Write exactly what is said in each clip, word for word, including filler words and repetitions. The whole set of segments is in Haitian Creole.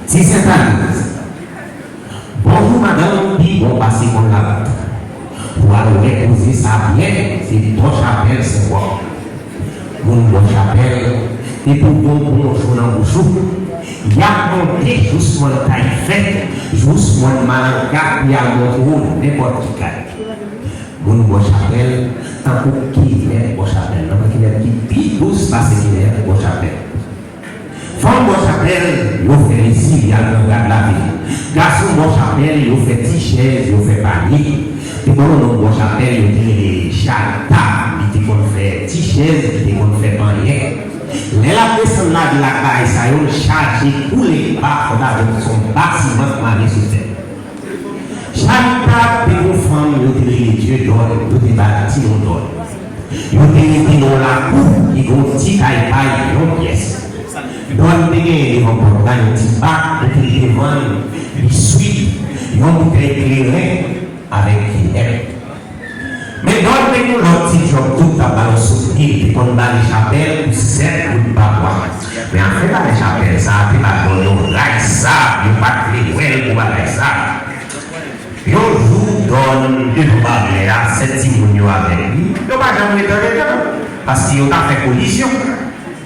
Ti Sentaniz. Bonjou madanm, pi bon pase konn labat. Pou al wè koze sa byen, se bò chapèl Senwòk. Moun bò chapèl, depi w gen yon bon cho nan bouch ou, y ap monte jous mòn Kayifè, jous mòn Malanga pou y al montre w nenpòt ki kay. Moun bò chapèl, tankou kilèt bò chapèl, nan kilèt ki pi dous pase kilèt bò chapèl. Fanm bò chapèl, yo fè lesiv, y al nan rad lave. Gason bò chapèl, yo fè ti chèz, yo fè panye. Te gen yon nonm bò chapèl, yo te rele Charitab, li te konn fè ti chèz, li te konn fè panye. Lè l ap desann lavil ak bagay sa yo, l chaje kou lenba kòm avèk yon batiman k mare sou tèt. Charitab te gon fanm yo te rele Dieudonne, yo te ba l ti non Dòn. Yo te rete nan yon lakou ki gen yon ti kay pay yon pyès. Dòn te genyen devan pòt la yon ti bak kote li te vann biswi, yon boutèy kleren avèk kilèt. Men Dòn te gen yon lòt ti djòb tou k t ap ba l yon souvni, li te konn bale chapèl pou sèt goud pa mwa. Men afè bale chapèl sa a te ba Dòn yon ray sab, yo pa t vle wè l pou bagay sa. Yon jou, Dòn devan baryè a, sèt timoun yo avèk li, yo pa janm ret andedan, paske yo ta fè kolizyon.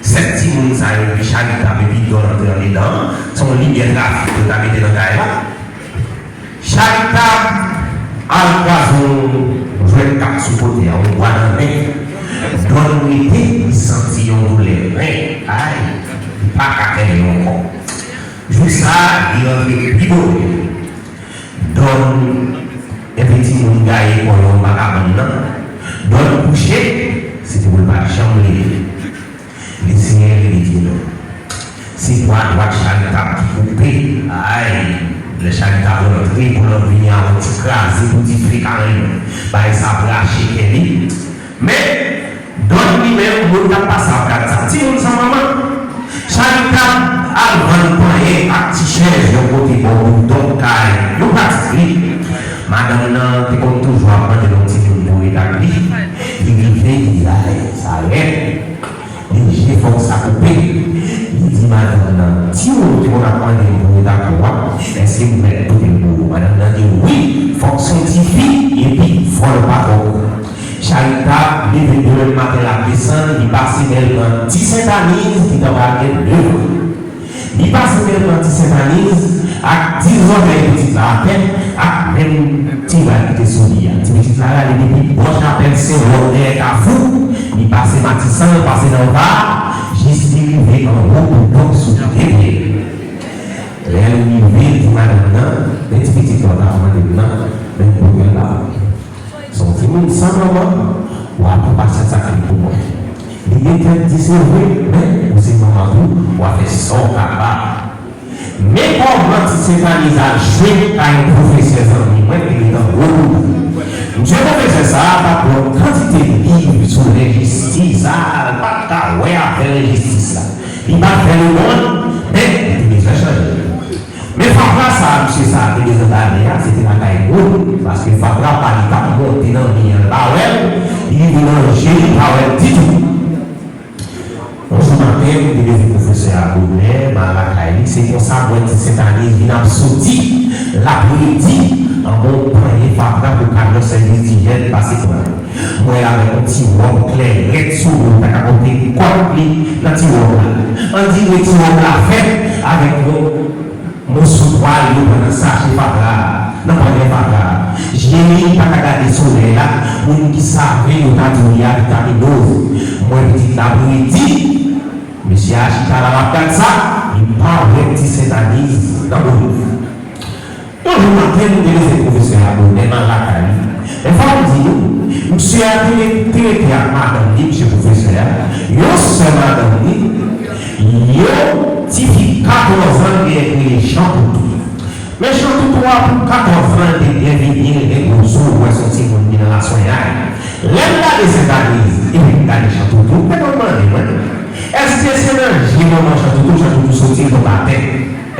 Sèt timoun sa yo epi Charitab epi Dòn antre andedan an, se yon limyè trafik yo ta mete nan kay la. Charitab al kraze yon jwèt kat sou kote a, yon bwa nan men. Dòn rete, li santi yon doulè ren, ay, li pa ka kenbe ankò. Jou sa a, li rantre pi bonè. Dòn, enpe timoun gaye kò yo anba kabann nan. Dòn kouche, se te pou l pa t janm leve. Lesenyè rele Dieudonne. Se bwa dwat Charitab ki koupe. Ay, lè Charitab rantre pou l vini a yon ti kraze pou dife ka renmen. Bagay sa ap rache kè li. Men, Dòn li menm, moun k ap pase ap gad sa. Timoun san manman. Charitab al vann panye ak ti chèz yon kote bò bouton kay yon pratik li. Madanm nan te konn toujou ap mande l yon timoun pou ret ak li. Li rive, li di, ay, sa rèd. Li je fòk sa koupe. Li di madanm nan, timoun ki konn ap mande m pou ret ak ou a, èske m mèt pote l pou ou? Madanm nan di, wi, fòk se yon tifi, epi vòl pa twò. Charitab leve demen maten l ap desann, li pase men l nan Ti Sentaniz ki t anba tèt devan. Li pase men l nan Ti Sentaniz ak ti zòrèy pitit la atè, ak menm ti rad ki te sou li a. Ti pitit la rale depi bò chapèl Sen Wòk dèyè Kafou, li pase Matisan, pase nan Va, jis li rive anwo Boudon sou de pye l. Lè l rive, l di madanm nan, men ti pitit la w t ap mande m nan, men m pote l ba ou. Se yon timoun san manman, w a pran pasyans ak li pou mwen. Li gen tèt di se vre, men ou se manman tou, w a fè sa w kapab. Men kòman Ti Sentaniz al jwe ak yon pwofesè zanmi mwen ki rete anwo Boudon. Misye pwofesè sa a t ap pran kantite liv sou lenjistis, sa a, l pa t ka wè afè lenjistis la. Li pa t fè lemonn, men li te bezwen chanje. Men fatra sa a, misye sa a te bezwen gade a, se te lakay moun, paske fatra pa li t ap monte nan mi an, l pa wè l, li rive nan je, li pa wè l ditou. Yon jou maten, m te leve pwofesè a bonè, m al lakay li, se konsa m wè Ti Sentaniz vin ap soti, l ap redi, anba yon panye fatra pou kamyon sèvis dijèn pase pran l. M wè l avèk yon ti wòb klè rèd sou li, ou ta ka konte kòt li nan ti wòb la. Andire ti wòb la fèt avèk yon moso twal yo pran nan sache fatra a, nan panyè fatra a. Je li pa ka gade solèy la, moun ki save yo ta di w li a vitaminoz. M wè pitit la ap redi. Mesye a chita la, l ap gad sa, li pa wè Ti Sentaniz nan bonè. Yon jou maten, m te leve pwofesè a bonè, m al lakay li. Men fò m di nou, misye a te, te rete ak madanm li, misye pwofesè a, yon sè madanm li, yon tifi katòz an, li rele Chantoutou. Men Chantoutou a pou katòz an, l te byen vini, l gen gwo zo, ou wè se yon timoun ki nan laswenyay. Lè m gade Sentaniz, epi m gade Chantoutou, m te konn mande mwen, èske se nan je manman Chantoutou, Chantoutou soti, l tonbe atè?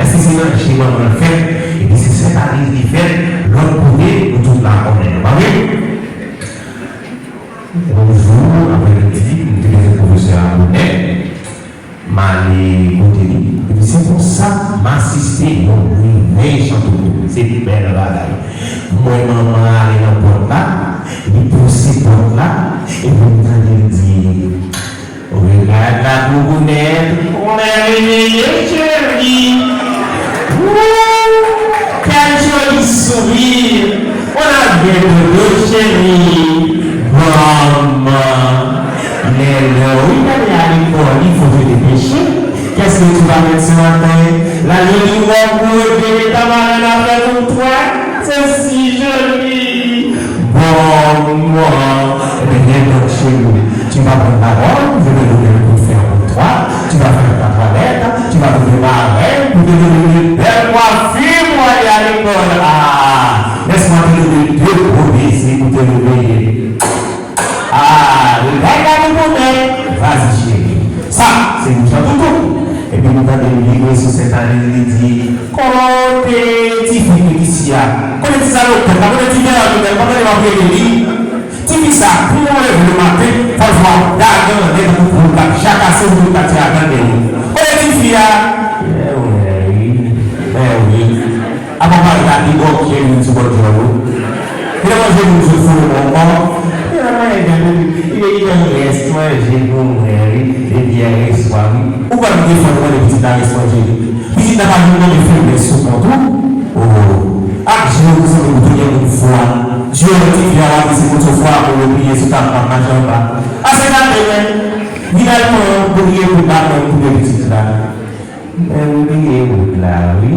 Èske se nan je manman l fèt, epi se Sentaniz li fèt, lòt kote, nou tout la konnen, nou pa vre? Yon jou, aprèmidi, m te leve pwofesè a bonè. M ale kote li, epi se konsa m asiste yon revèy Chantoto. Se bèl bagay. M wè manman an ale nan pòt la, li pouse pòt la, epi m tande l di, Regarde la boubounette, on a réveillé chérie. Wouy! Quel joli sourire. On a bien dodo chérie. Manman. Lè lè wi, gade a lekòl, il faut se dépêcher. Qu'est-ce que tu vas mettre ce matin? La jolie robe brodée de tamarin avec un toit. C'est si joli. Bon, moi, eh bien, donc, chérie, tu vas prendre la robe, je vais donner le coup de fer pour toi, tu vas faire ta toilette, tu vas trouver ma reine pour te donner une belle coiffure pour aller à l'école. Ah, laisse-moi te donner deux gros baisers pour te réveiller. Ah, le gars là, le bonheur. Vas-y, chérie. Sa, se bouch an toutou. Epi nou tande l vire sou Sentaniz, li di, Kote tifi Petisia? Kote ti salopèt la? Kote ti vèmèl? Kote l ap rele li? Tifi sa, kou mwen leve le maten, fò l fè w ap dage anndan tankou poul k ap jakase ou poul k ap tire ak anndan li. Kote tifi a? Mèwi, mèwi. Apa w pa gade bòkyè youn sou bò djòl ou? Li nan manje moun sou foul ou ankò? Li nan manje moun, li nan rès manje pou mwen wi. Depi yè reswa wi. Ou pa vin defann mwen de pitit la rès manje li. Pitit la pa vin mande feblès sou kont ou. Oh. Ak je ou sanble ou te gen moun fwa. Djòl ti fi a w ap di se moun sou fwa pou yo pliye sou tab m ap mache anba. Ase gade men. Finalman, ou bliye pou bat mwen pou de pitit la. Mwen bliye wout la wi.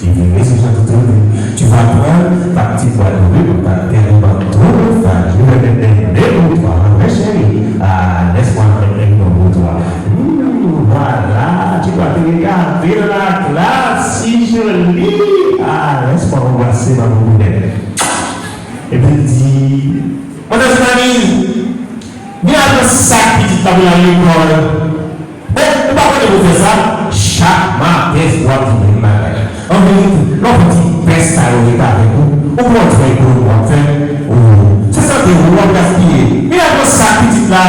Li vire sou Chantoto, li di, Tu vas prendre ta petite boîte de rhum, ta terre de bandeau, ta je vais mettre un deux pour toi, hein, ma chérie. Ah, laisse-moi mettre un deux pour toi. Hmm, voilà, tu dois te regarder dans la glace, si jolie. Ah, laisse-moi embrasser ma boubounette. Epi l di, Madan Sentaniz, vin al pran sak pitit la pou l al lekòl. Bon, ou pa konnen pou fè sa, chak maten w ap di menm bagay. An verite, lè w fè ti pès sa yo ret avèk ou, ou pran trèy pou w ap fè, ou, se sante w w ap gaspiye. Vin al pran sak pitit la.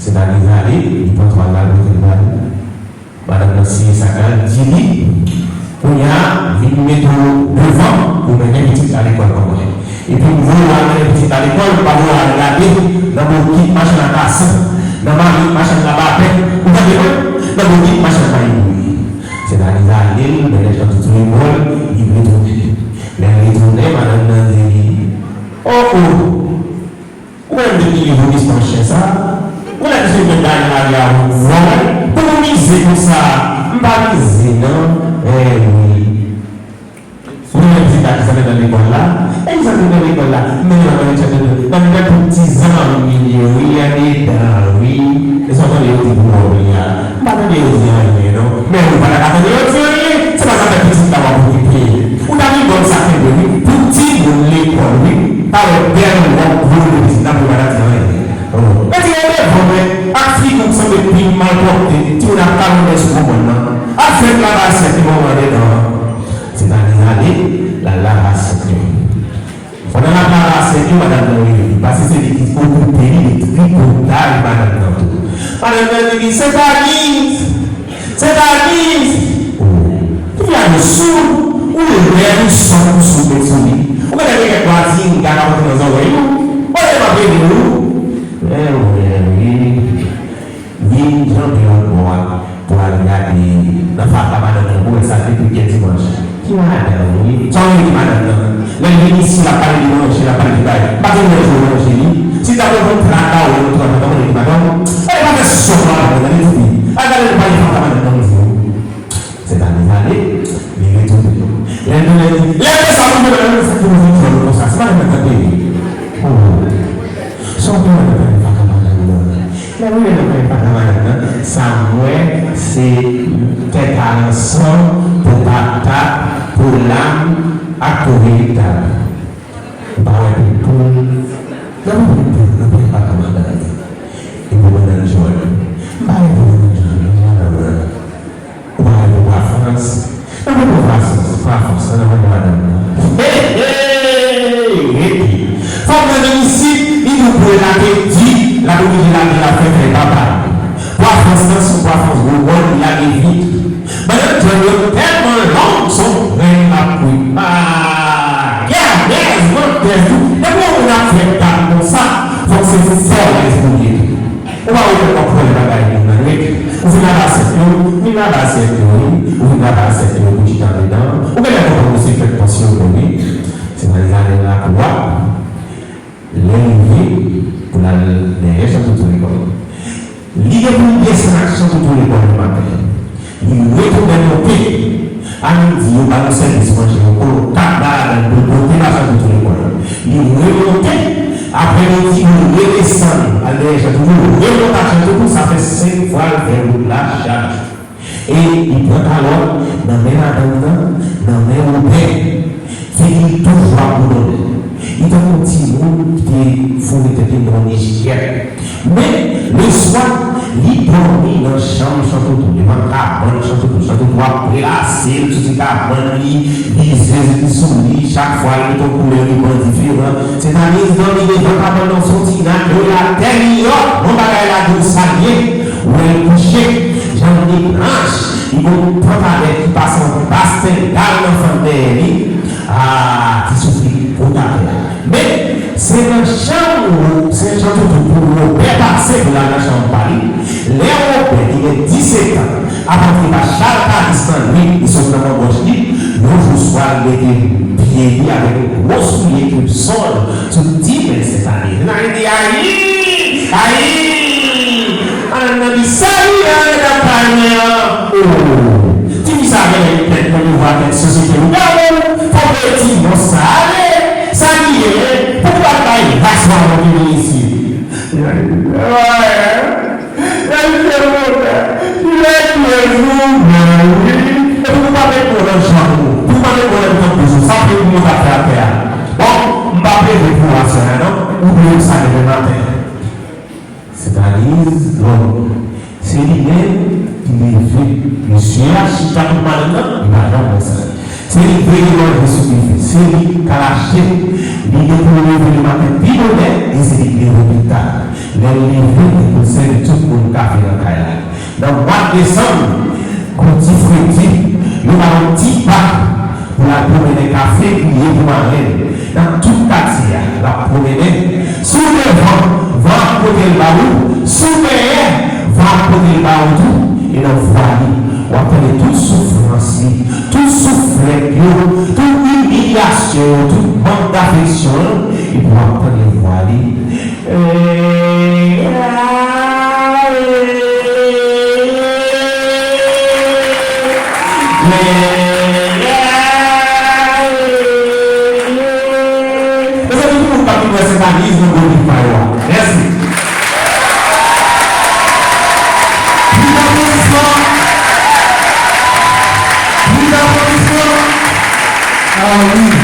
Sentaniz ale, li pran twal la, l pote l ba li. Madanm nan siye sak la, l di li, Kounye a, vin mete w devan pou mennen pitit la lekòl ban mwen. Epi m voye w al mennen pitit la lekòl, m pa voye w al gade nan bokit machann akasan, nan marit machann labapè, ou tande mwen? Nan bokit machann mayi mouri. Sentaniz ale, l mennen Chantoto lekòl, li retounen. Lè l retounen, madanm nan di li, O, o! Ou menm depi li vomi san chen sa, ou lè misye mèt bay nan lari a vòlè, pou ou mize konsa, m pa mize non, eh wi. Ou menm pitit la ki sot nan lekòl la, e ki sot nan lekòl la, men yo nan lekòl la, nan mitan tout ti zanmi li yo, wi, andedan, wi. E sa w tande yo di pou wòb li a. M pa tande yo di anyen non. Men ou pa ta ka tande yo di anyen. Se pa zafè pitit la w ap okipe. Ou ta vin ban m sa kenbe wi. Pou timoun lekòl wi. Pa wè bèl wòb gwo de pitit la pou yo pa ta di anyen. Retire w devan mwen. Ak figi w ki sanble pil malpwòpte. Timoun ap kalonnen sou bonbòn nan. Al fè travay sèt li ban mwen andedan an. Sentaniz ale, l al lave asyèt yo. Pandan l ap lave asyèt yo, madanm nan rive. Paske se li ki okipe li de tripotay madanm nan tou. Madanm nan di li, Sentaniz! Sentaniz! O! Tifi a gen soud! Ou lèd, ou sòt, ou soud met sou li. Ou genlè gen kèk mazinga k ap antre nan zòrèy ou. Kote m ap rele ou? Mèwi, mèwi. Vin janbe lòt bò a pou al gade nan fatra madanm nan pou wè sa te pou kè dimanch. Ki madanm wi? Sa w rele madanm nan? Lè l vin isi, l ap pale de manje, l ap pale de bagay. M pa te manje w manje li. Si l ta pran yon pla kawòt ou twa, ta mande li madanm. Gade pa fè sòt madanm nan, gade tifi. Al gade nan pale fatra madanm nan, m di w. Sentaniz ale, li retounen. Lè l tounen, li di, Lè sa pou mwen, lè sa pou mwen vin jwenn konsa, se pa mwen k ap peye. O, sa w te wè nan pale fatra madanm nan? Lè m rive nan pale fatra madanm nan, sa m wè, se tèt a lansan, po patat, po lam, ak po veritab. M pa wè poul poul. Nan poul poul, nan pye paka madanm. Epi madanm jòn. M pa wè poul madanm jòn, nan madanm nan. Ou pa wè pou Bwa Frans. Nan poul Bwa Frans, Bwa Frans, nan madanm nan. Hey, hey, rete. Fanm nan vin isit, li di w poul la te di, l ap oblije lage l ap fè fè papa l. Bwa Frans nan sou Depi yon moun ap fè bak konsa, fòk se fò lèz pou li ye tou. Ou pa wè kòman pran bagay moun nan wi. Ou vin lave asyèt yo, ou vin lave asyèt yo wi. Ou vin lave asyèt yo pou chita anndan. Ou genlè konprann misye fèk pansyon yo wi. Se nan zafè lakou a. Lè rive pou l al dèyè Chantoto lekòl. Li gen pou l desann ak Chantoto lekòl nan maten. Li retounen monte. A midi, yo ba nou sèvis manje, yo kolo kat ba ladan l pou l monte ba Chantoto lekòl. Li remonte. Aprèmidi, yo redesann al dèyè Chantoto, yo remonte ak Chantoto, sa fè senk fwa l fè wout la chak jou. E li pran kalòt nan men madanm nan, nan men Wobè. Figi l toujou ap boudonnen. Li tankou yon timoun ki te foure tèt li nan yon nich kyèt. Men, leswa, li dòmi nan chanm Chantoto, devan kabann Chantoto. Chantoto ap prelase l soti kabann li, vizez li sou li, chak fwa l met yon koulè riban diferan. Sentaniz dòmi devan kabann nan, soti nan yo la tè li yòt, bon bagay la di w sa l ye. Ou wè l kouche, janm li blanch, li gon pantalèt ki pase yon bastèngal nan fann dèyè li. Ah, ti soufri gwo atè a. Men, se nan chanm, se Chantoto pou Wobè pase pou l al nan chanm pa li. Lè Wobè, ki gen disèt an, ap antre pa chal kalis nan nwit, li sot nan manbòch li, yon jou swa l mete pye li avèk yon gwo soulye Crepsol sou ti men Sentaniz. Sentaniz di, ayi! Ayi! An nan di, sali, an nan panye an. Oh! Ti fi sa genlè gen tèt nan devwa tèt sosyete nou. Gade w, fò w voye ti non sa ale. Sa ki ye, pou w pa bay ras la nan peyi isi. Lè l fè move, lè l fè move, wi. Epi pou w pa met mo nan janm ou, pou w pa met mo nan mitan bouch ou, sa peyi nou ta fè atè a. Bon, m p ap leve pou w aswè a non, ou dwe wè sa demen maten. Sentaniz lòm. Se li menm ki leve. Mesye a chita kot madanm nan, li pa janm wè sa. Se li k voye manje sou dife. Se li k al achte. Li gen pou l leve lematen pi bonè, e se li k leve pi ta. Lè l leve, li gen pou l sèvi tout moun kafe nan kay la. Nan mwa desanm, gon ti fredi, yo ba l yon ti bak pou l al pwomennen kafe griye pou marenn nan tout katye a. L ap pwomennen. Si w devan, van ap pote l ba ou. Si w dèyè, van ap pote l ba ou tou. E nan vwa li, w ap tande tout soufrans li, tout souflèt yo, tout imilyasyon yo, tout mank dafeksyon yo. Epi w ap tande vwa li. Mezanmi, ki moun pa vin wè Sentaniz nan gwo big pa yo a? Mèsi. Plis apladisman. Plis apladisman. Ah wi.